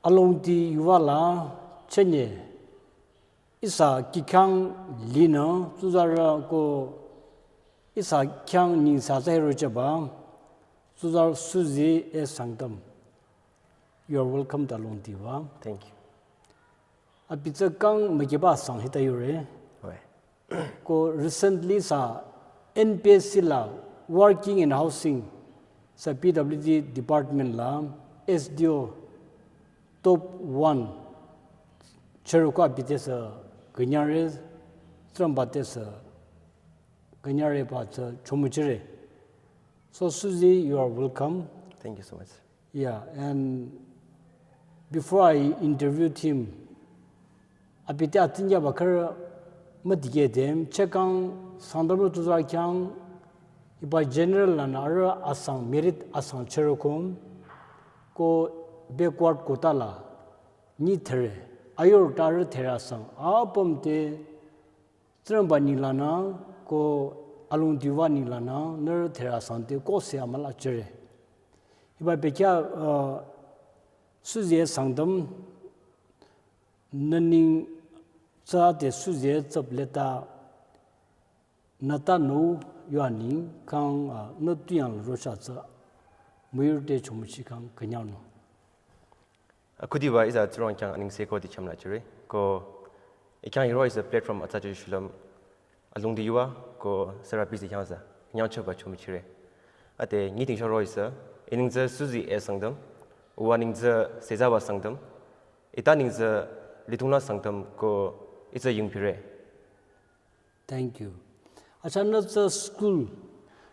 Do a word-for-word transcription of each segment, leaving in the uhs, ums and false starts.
Alongdi yuva la chenye ihsa kikhyang linü tsuzarü ko ihsa khyang nengsa tsü hirochaba tsuzarü Suzy A. Sangtam. You are welcome to Alongdi yuva. Thank you. Abi tsü kang mükiba sang hita yore. Oi. Ko recently sa N P S C la working in housing sa P W D department la S D O top one chero ko abi te sa künyare, Tsingrangba te sa künyare ba tsü chomuchire. So Suzy, you are welcome. Thank you so much. Yeah, and before I interviewed him, abi te atinja bakar madike dem chekang Sangtam tsuzarü khyang hiba general la na ara asang merit asang cherokom ko backward quota la ni there ayor tar there asang apüm te Tsingrangba nengla na ko Alongdi yuva nengla na nührü there asang te ko se amüla chere. Hiba bekya uh, Suzy A. Sangtam nü neng tsü te Suzy A. tsüp leta nü ta no yua neng kang uh, nü tu yang rosha tsü müyur te chomuchi kang künyang no. Akhudiba ihsa Tsingrang khyang anengse ko dikhyamla chire. Ko ikhyang hiro ihsa platform atsa chiri shulüm Alongdi yuva ko sarapi si khyang sa. Khyang choba chomuchire. Ate nyi ting shoro ihsa. Ineng tsü Suzy A. Sangtam. Uwa neng tsü Sezaba Sangtam. Ita neng tsü Litungla Sangtam ko ihsa yingpire. Thank you. Acha nü tsü school,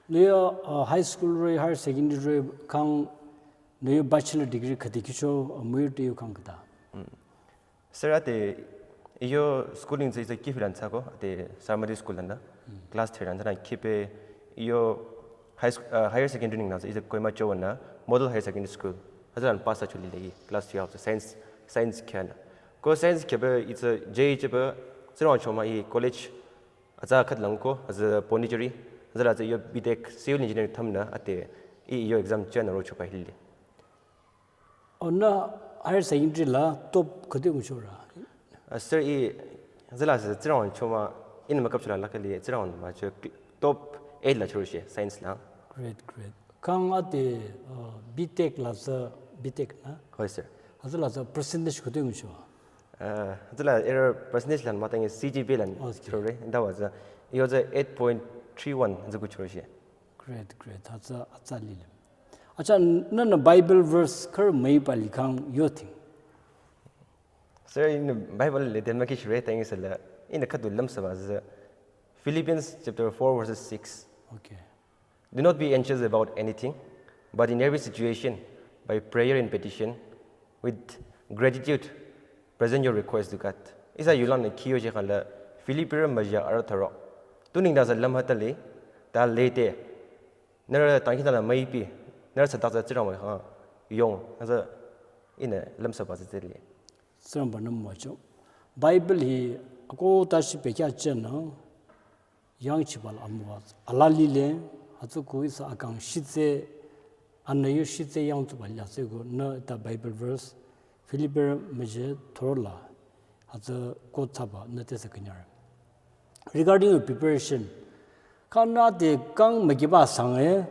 nü yo uh, high school re, higher secondary re kang nü yo bachelor degree khati kicho uh, müyur te yo kang kata. Sir, ate iyo schooling tsü isa kifilan tsako, ate Sarmati school landa. Class three landa na kipe iyo high school, uh, higher secondary neng na isa Kohima Chowan na model higher secondary school. Hazaran pass achuli legi class twelve science science khyana. Ko science khebe isa J E chebe Tsingrang choma i college aza khat langko, aza Pondicherry, aza la aza iyo B Tech civil engineering thamna ate i iyo exam chena ro chopa hilli. Ona higher secondary la top khati nguchora. Uh, sir, i aza la aza Tsingrang choma in makap chula lakali Tsingrang ma cho top eight la choro she science la. Great, great. Kang ate uh, B Tech la sa B Tech na. Hoi, sir. Aza la sa percentage khati nguchora. Uh, aza la error percentage lan matang C G P A lan Okay. Choro. That was uh, it was a eight point three one aza ku choro she. Great, great. Aza aza lile. Acha nana Bible verse kar mai pa likang yo thing. Sir, in the Bible le den maki shire tang is la in the khatu lam sa ba aza Philippians chapter four verses six. Okay. Do not be anxious about anything, but in every situation, by prayer and petition, with gratitude, present your request to God. Isa yulang ne kiyo je khala Philippi maja ara tharo. Tuning da sa lam hatali, ta lete. Nara tangki ta mai pi, nara sa ta sa Tsingrang mai ha yong, asa ina lam sa ba sa tele. Tsingrangba nü müwajüng. Bible hi ako tashi pekya chen na yang chibal amwa. Ala lile, atsu ku isa akang shitse, anayu shitse yang tsu bal ya se go na ta Bible verse, Philippi maje thorola, atsu ko tsaba na te se kanyar. Regarding your preparation, kang na te kang magiba sang e,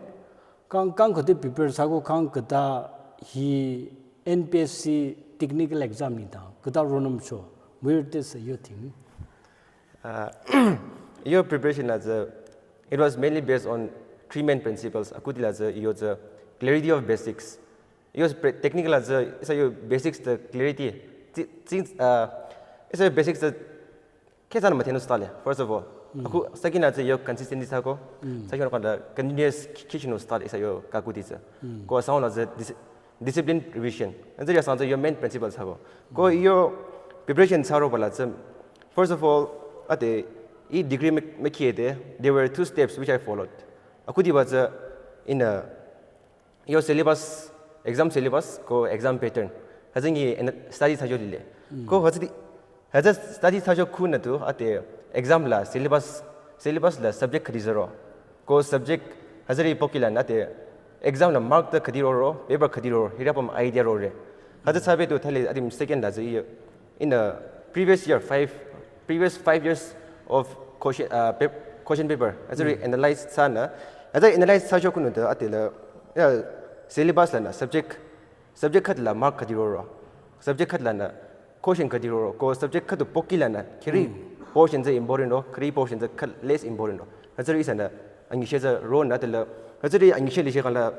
kang kang khati prepare sa ko kang kata hi N P S C technical exam ni ta, kata ronum cho, where this you think? Uh, your preparation as a, it was mainly based on three main principles. Akutila as a, your the clarity of basics. Your pre- technical as a, is your basics the clarity. Thi- Things, uh, is your basics the kesan matenu style. First of all, aku second as a your consistency sako. Second kanda continuous kitchen style is your kakuti sa. Ko sound as a dis- discipline revision. And then your sound your main principles sako. Ko your preparation saro pala sa. First of all, at the e degree me me kiede, there were two steps which I followed. Akudi was uh, in a your syllabus, exam syllabus ko exam pattern. Hazing study sajo lile. Ko hazidi haza study sajo kuna tu at the exam la syllabus syllabus la subject khadi zero. Ko subject hazari pokila na te exam la mark ta khadi ro ro, paper khadi ro, hirapam idea ro re. Hütsü thsabe tu thali adim second la tsü i, in the previous year, five, previous five years of question, uh, pap-, question paper, hütsüri analyze thsanü, hütsü analyze thsacho khünü ta atila, ya, syllabus lanü subject, subject khüdula mark khüdi roro, subject khüdula nü question khüdi roro, ko subject khüdu pohki lanü khiri portion tsü important ro, khiri portion tsü khü less important ro. Hütsüri ihsanü angishe tsü ronü atila, hütsüri angishe lishe khala,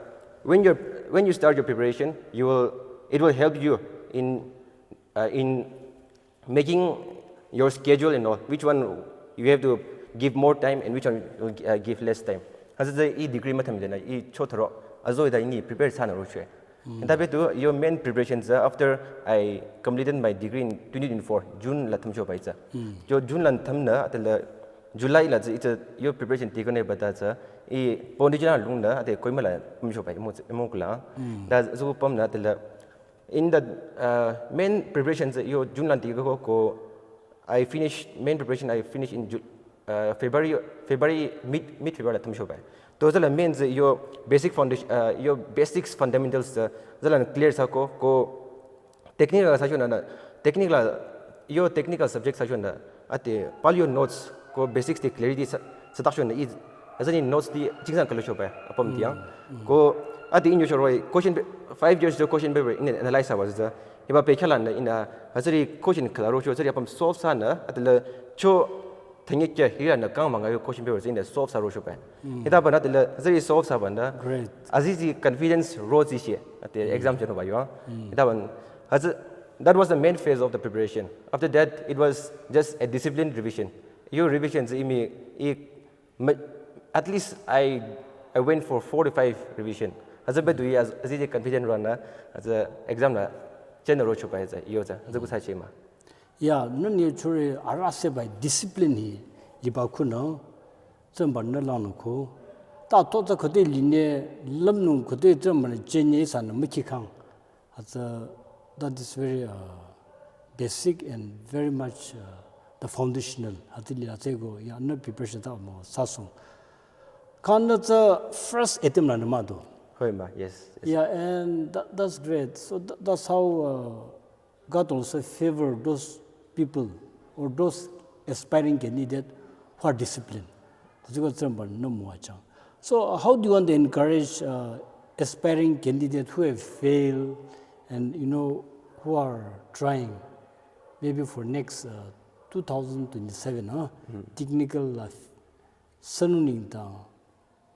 when you're, when you start your preparation, you will, it will help you in, uh, in making your schedule and all, which one you have to give more time and which one you will, uh, give less time. Hütsü tsü i degree müthüm denü, i chotharo, azo ida ini prepare thsanü rochwe. Tabe tu, your main preparation tsü after I completed my degree in twenty twenty-four, June la thümcho bai tsü. Yo June la thümnü, atila July la tsü ita your preparation tikone bata tsü, i Pondicherry lungnü, ate Kohima la thümcho bai, mo, mo kula. Da tsü pamnü, atila in the, uh, main preparation tsü yo June la tikoko, ko I finished, main preparation I finished in Ju-, uh, February, February, mid, mid February la thümcho bai. To tsüla main tsü yo basic foundation, uh, yo basics fundamentals tsü, tsüla clear thsako, ko technical thsachonü, technical, yo technical subject thsachonü, ate pal yo notes, ko basics te clarity thsa-, thsadakchonü, i, hütsüni notes ti, chingsang kalo cho bai, apüm ti yang. Ko, ate in yo choroi, question pa-, five years yo question paper, in analyze thsaba tsü, hiba pekhalanü, ina, hütsüri question khala rocho, hütsüri apüm solve thsanü, atila cho, thengekya, hira nü kang manga yo question paper tsü in solve thsa rocho bai. Hita banü atila, hütsüri solve thsabanü, Great. Azizi confidence ro tsishe, ate exam chano ba yo. Hita ban, hütsü, that was the main phase of the preparation. After that, it was just a disciplined revision. Yo revision tsü imi, i, me-, at least I, I went for four to five revision. Hütsü be du i az-, azizi confident ronü, hütsü exam la, cheno rocho bai tsü, yo tsü, hütsü kusa chema. Ya, nü ni churi arase bai discipline hi, liba khunü, Tsingrangba nü langnü ko. Ta to tsü khode line, lümnung khode Tsingrangba nü chenye ihsanü mükhi khang. Hütsü, that is very, uh, basic and very much, uh, the foundational. Hütsüli hütsüko, ya, nü preparation ta mo, sasung. Khanü tsü first attempt la nü mado. Hoi ma, yes, yes. Yeah, and that, that's great. So tha-, that's how, uh, God also favor those people or those aspiring candidate who are disciplined. That's what Tsingrangba nü müwachang. So, uh, how do you want to encourage, uh, aspiring candidate who have failed and, you know, who are trying maybe for next, uh, two thousand twenty-seven, huh? Technical la sünung nengdang,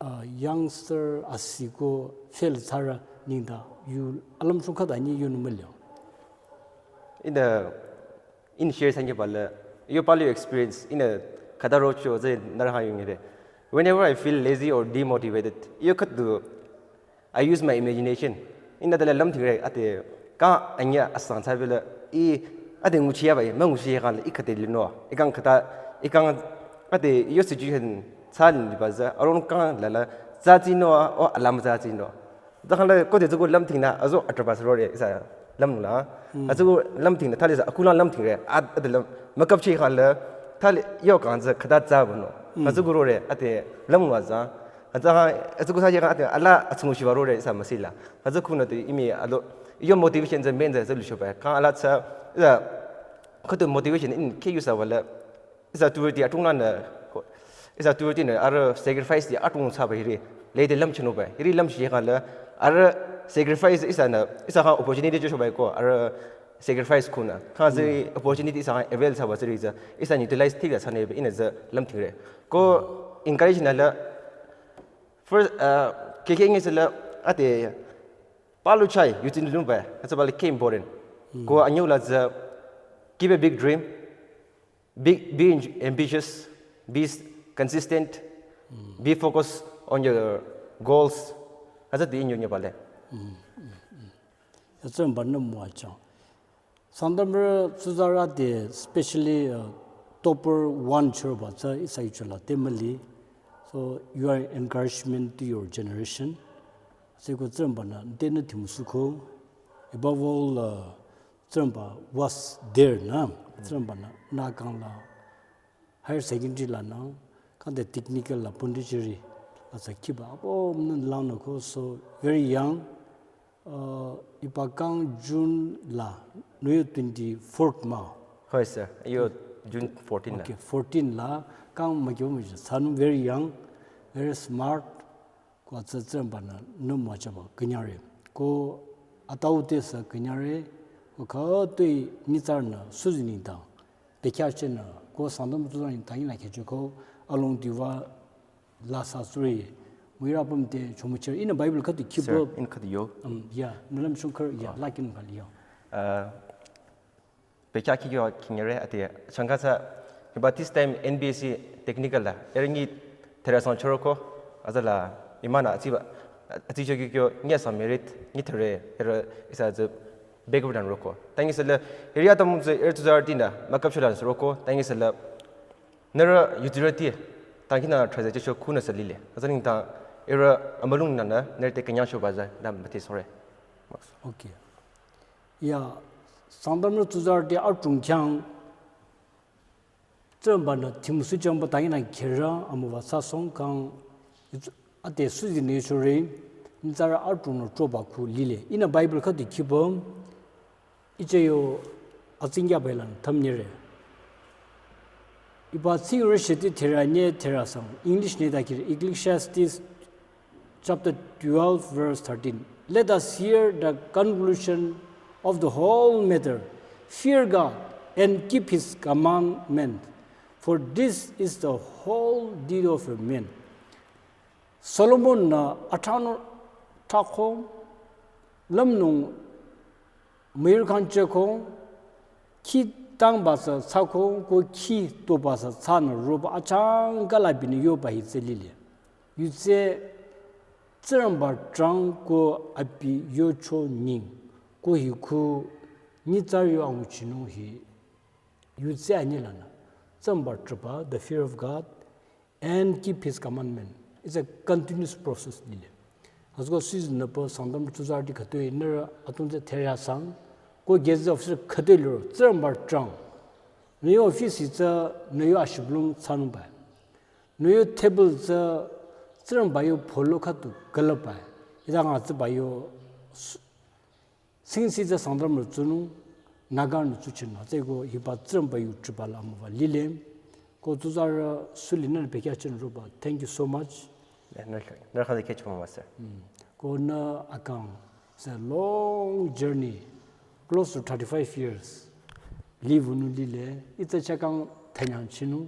uh, youngster asiko fail thsarü nengdang, you alümsung khüta nyi yunü müliang. In the, in share sangye pala, yo pala yo experience, in a khüta rocho tsü nührü ha yungire. Whenever I feel lazy or demotivated, yo khüdu, I use my imagination. In the lümthingre, ate, ka anya asang thsabela, i, ate nguchiya bai, münguchiya kala, i khüte lino, i kang khüta, i kang, ate, yo situation, thsalin liba tsü, aron kang lala, tsü tsino, o alam tsü tsino. Tsü khala, khode tsüko lümthingnü, azo atraba sürore, ihsa lümnung la. Atsüko lümthingnü, thali tsü, akula lümthingre, at, ate lüm, makapchi khala, thali, yo kang tsü, khüta tsü bano. Atsüko rore, ate, lümnung la tsü, Atsü ha, atsü kusa jega ate ala atsü nguchiba rore ihsa müsila. Atsü khunü te imi alo, yo motivation tsü main tsü tsü lucho ba. Kang ala tsü, ihsa, khüdu motivation in ke yusa wala. Ihsa tuweti atung nü, ihsa tuweti nü, ara sacrifice ti atung thsaba hiri. Lede lümchino ba. Hiri lümchi jega la, ara sacrifice ihsanü, ihsa ha opportunity jocho ba ko, ara sacrifice khunü. Kang tsü opportunity ihsa ha avail thsaba tsü ri tsü, ihsa utilize thik thsa nü ba, in tsü lümthingre. Ko encourage nü la, First, uh, keke nge sila ate palu chai yutin dun ba, that's about like important. Ko anyo la tsü, keep a big dream, be, be ambitious, be s-, consistent, be focused on your goals. That's the inyo nyabale. Ya Tsingrangba nü müwachang. Sangtamrü tsuzarü te specially, uh, topper one chürba tsü ihsa yucho la te müli. So you are encouragement to your generation. Seko Tsingrangba nü te nü thimsuko. Above all, uh, Tsingrangba was there na. Tsingrangba nü nü kang la higher secondary la nü, kang te technical la Pondicherry la tsü kiba, apo mnün lang nü ko, so very young, uh, Hiba kang June la, nüyo twenty-fourth mah. Hoi sir, yo June fourteen la. Okay, fourteen la, kang mükyo müji, sanung very young, very smart, ko tsü Tsingrangba-nü nü müwajüba künyangre. Ko atau te sü künyangre, ko khütoi nyitsarünü suzi nengdang bekhyah chenü, ko Sangtam tsuzarü nengdang ihnü khehcho ko alongdiba la sü suri. Müirü apüm te chomücheh. Ihnü Bible khüdu khibo. Sir, ihnü khüdu yo. Um, yeah, nülam shungkar, yeah, oh, lakin bali yo. Uh, Bekhyah khikyo künyangre ati changka tsü, hiba this time N B S C technical la, ihrü nyi thera sang choroko, azala imanü atsiba, atsi chokyo nyi sa merit, nyi thera, ihrü ihsa tsü background roko. Tangi sala, ihrü atam tsü ihrü tsuzarütinü, makap shola roko, tangi sala, nührü yutirüti, tangi nü translate cho khunü sa lile. Aza nengdang ihrü amülung nünü, nührü te künyang shoba tsü, dam bati sore. Okay. Ya, Sangtamrü tsuzarüti adrong khyang, Tsingrangba-nü thimüsu changba tangi nü kherü amüwa sü song kang, ade suzi nü chore, nyitsarü adrongnü choba khu lile. Ihnü Bible khüdu khibo, iche yo atsingya bailan thamnyire. Hiba tsingrü shiti thera nye thera sang, English nü ta kiri, Ecclesiastes chapter twelve, verse thirteen. Let us hear the conclusion of the whole matter. Fear God and keep his commandment, for this is the whole duty of a man. Solomon-nü athanü thako, lümnung müir kang cheko, khi tangba sü tsako, ko khi toba sü tsanü roba achangka la binü yoba hi tsü lile. Yutse Tsingrangba trang ko abi yocho nying, ko hi khu nyitsarü yo anguchinung hi yutse anyi lanü. Tsingrangba trüba, the fear of God, and keep his commandment. It's a continuous process lile. Azko season nü po Sangtam tsuzarüti khütoi nührü atong tsü thera sang, ko gazette officer khütoi liro, Tsingrangba trang. Nü yo office hi tsü, nü yo ashiblung tsanung ba. Nü yo table tsü, Tsingrangba yo polo khüdu külüp ba. Ida nga tsü ba yo s- Singsi tsü Sangtamrü tsunung, Nagarünü tsuchinü, tsü ko hiba Tsingrangba yu trüba la amüwa lile. Ko tsuzarü suli nü bekhyah chenü roba. Thank you so much. Eh, nührü, nührü khang de kechuma master. Mm. Ko nü akang, it's a long journey, close to thirty-five years. Live nü lile, ite chakang thanyang chinung,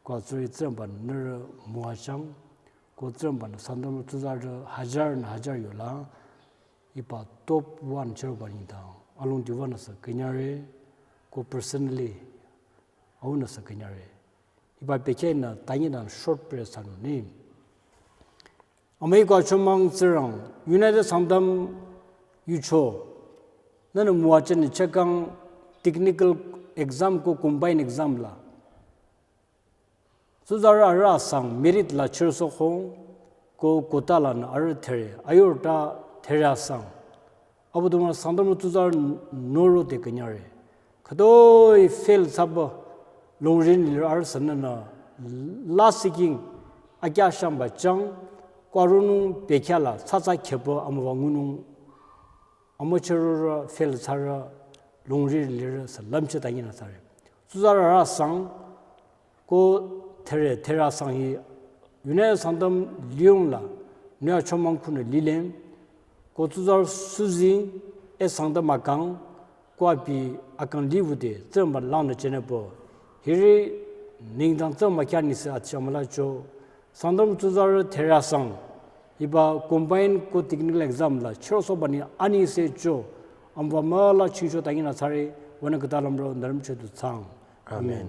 ko tsuri Tsingrangba nührü müwachang, ko Tsingrangba nü Sangtamrü tsuzarü hajar nü hajar yola, hiba top one chürüba nengdang, alongdiba nü sü künyangre, ko personally, au nü sü künyangre. Hiba bekhyah nü tangi nü short prayer sanü ni. Amüi ko achomang Tsingrang, United Sangtam yucho, nünü müwajünü chekang technical exam ko combine exam la. Tsuzarü arüh asang merit la chirsokhong ko quota lanü arüh there, ayurü ta there asang. Abüdongba Sangtamrü tsuzarü noro de künyangre. Khütoi fail thsaba longrin lir arüh sününü la seeking akyah shangba chang ko arühnung bekhyah la tsatsa kheba amüwa ngunung amüchürorü fail thsarü longri lirü sü lümcheh tangi nü thsare. Tsuzarü arüh asang ko there, there asang hi United Sangtam liyong la nü achomang khunü lile. Ko tsuzarü suzi e Sangtam akang ko abi akang liwü de Tsingrangba langnü chenü po. Hiri nengdang Tsingrangba khyang nüsü atsa mülacho. Sangtam tsuzarü there asang, hiba combine ko technical exam la chürosohba ni anise cho, amüwa müla chingcho tangi nü thsare, wünü khüta lümro nührüm chedu thsaang. Amen. Amen.